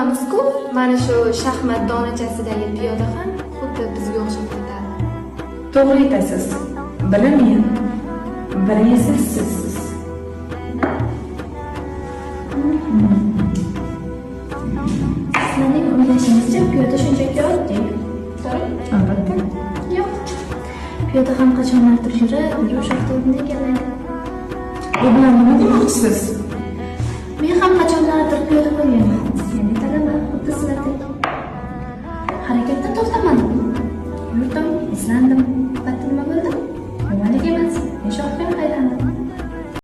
Ko'ramiz-ku, mana shu shaxmat donachasidagi piyoda ham xuddi bizga o'xshab ketadi. To'g'ri aytasiz. Biri men, biri esa sizsiz. Sizlarning o'ylashingizcha piyoda shunchaki oddiy. To'g'ri? Albatta. Yo'q. Piyoda ham qachonlardir yurib, yurib shoxda o'rnini egallaydi. Bu bilan nima demoqchisiz? Men ham qachonlardir piyoda bo'lganman. Ya'ni talaba, xuddi sizlardek. Harakatdan to'xtamadim. Yurdim, izlandim.